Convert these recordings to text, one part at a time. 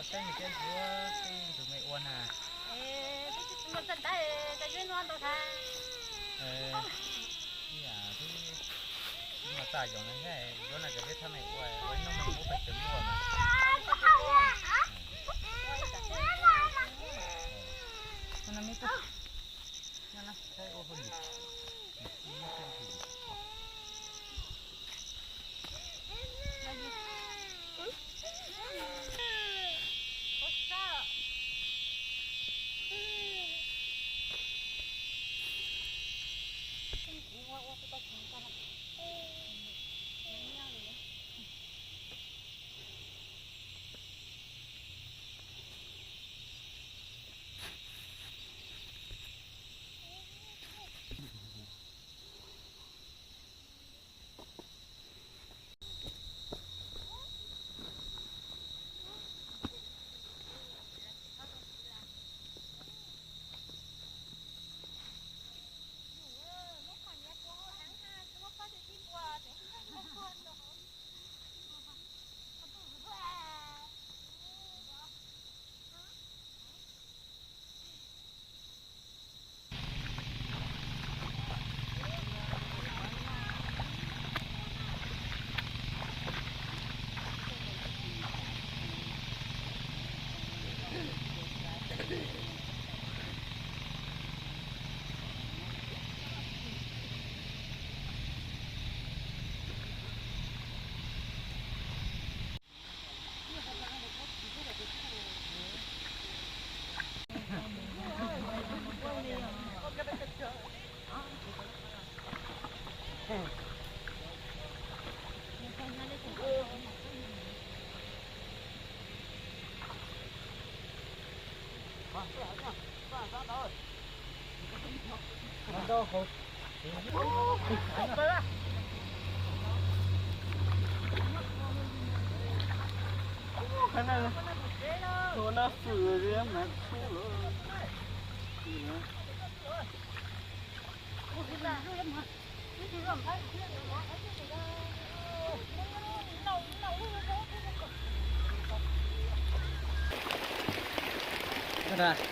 Saib nws tseem yuav tib ntug me ua na. Mus txog ntawd, ntawd yuav ntau ntau thiab. Ib yam twb muaj txaj yoov na, yuav no ces peb thab me ua, ua ib hnub me ua pes tsawg muaj na.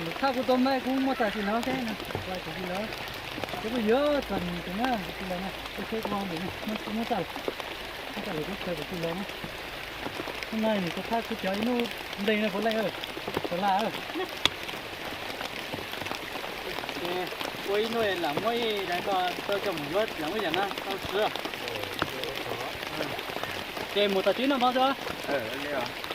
Lub thaj kuv tau npaj kuv muab txais tim no thiab na, txais tim no. Ces kuv yuav txog ntawm no, tus tij laug na, kuv tsheb kuv ntawm no, muab txais lawm, muab txais lawm kuv chaw tus tij laug na. Hnub no tus thaj kuv cov ib hnub ntees no puav leej, puav leej. Ua ib hnub lam muab ib daim nto tau coj mus yuav lam muab yam no tau xwb. Ces mus tom tsev noj mov xwb.